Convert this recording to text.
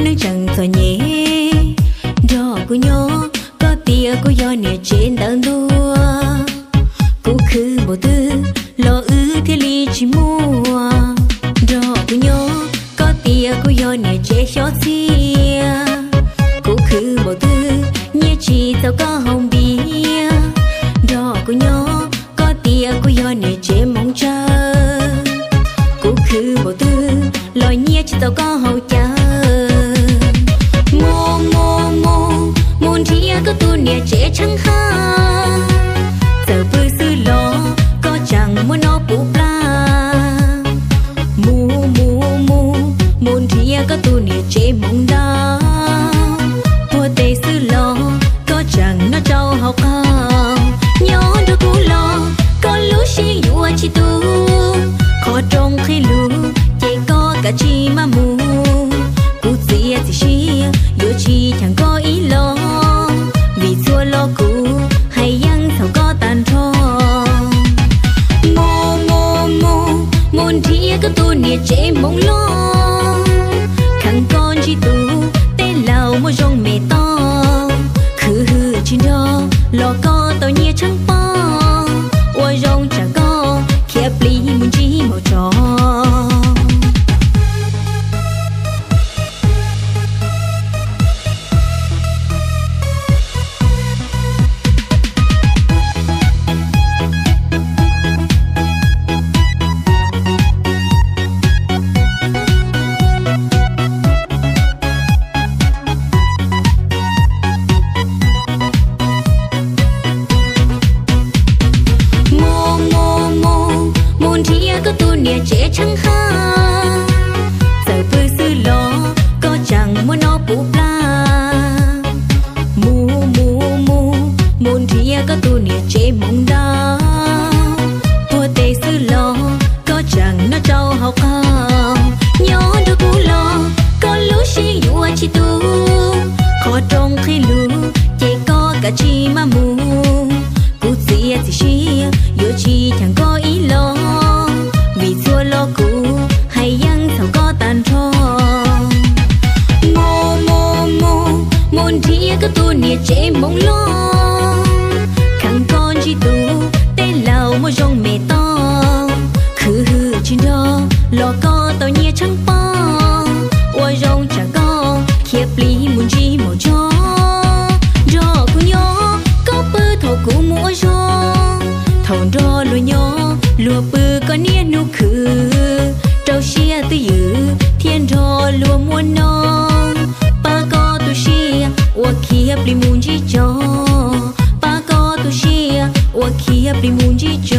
neej tseem txom nyem. Nrog kuv nyob, koj tias kuv yog niam tsev ntawv ntua. Kuv khwv npaum twg los wb thiaj li tsis muaj. Nrog kuv nyob, koj tias kuv yog niam tsev xyob txhiaj. Kuv khwv npaum twg nyiaj tsis txaus koj haus npias. Nrog kuv nyob, koj tias kuv yog niam tsev hmoov tsawg. Kuv khwv npaum twg los nyiaj tsis txaus koj haus cawv. Mus mus mus, mus nrhiav koj tus niam tsev tsheeb hab. Txawm pw xwb los koj tseem muab noj puv plag. Mus mus mus, mus nrhiav koj tus niam tsev hmoov ntau. Puag tes xwb los koj tseem noj tsau haus qaug. Nyob nrog kuv los koj lub siab yuav tsis tu. Qhov rooj qhib lug ces koj kav tsij maj mus. Kuv txiav txim siab yuav tsis cheem koj ib los, vim txhua lo kuv hais yeej txhaum koj tag nrho. Mus mus mus, mus nrhiav koj tus niam tsev hmoov loj. Kheev koj ntsib tus tej laus muaj zoo me toj. Khwv hwm tsis nrog los koj tau nyiaj tsheeb pob. Ua zoo tsam koj khiav plig mus ntsib maum tsov. Mus mus mus, mus nrhiav koj tus niam tsev tsheeb hab. Txawm pw xwb los koj tseem muab noj puv plag. Mus mus mus, mus nrhiav koj tus niam tsev hmoov ntau. Puag tes xwb los koj tseem noj tsau haus qaug. Nyob nrog kuv los koj lub siab yuav tsis tu. Qhov rooj qhib lug ces koj kav tsij maj mus. Kuv txiav txim siab yuav tsis cheem koj ib los, vim txhua lo kuv hais yeej txhaum koj tag nrho. Mus mus mus, mus nrhiav koj tus niam tsev hmoov loj. Kheev koj ntsib tus tej laus muaj zoo me toj. Khwv hwm tsis nrog los koj tau nyiaj tsheeb pob. Ua zoo tsam koj khiav plig mus ntsib maum tsov. Nrog kuv nyob koj pw thaum kuv mus ua zog. Thaum nrog luag nyob luag pw koj niaj hnub khwv. Rau siab twj ywm thiaj nrog luag muaj noj. Pab koj tu siab ua khiav plig mus ntsib tsov. Pab koj tu siab ua khiav plig mus ntsib tsov.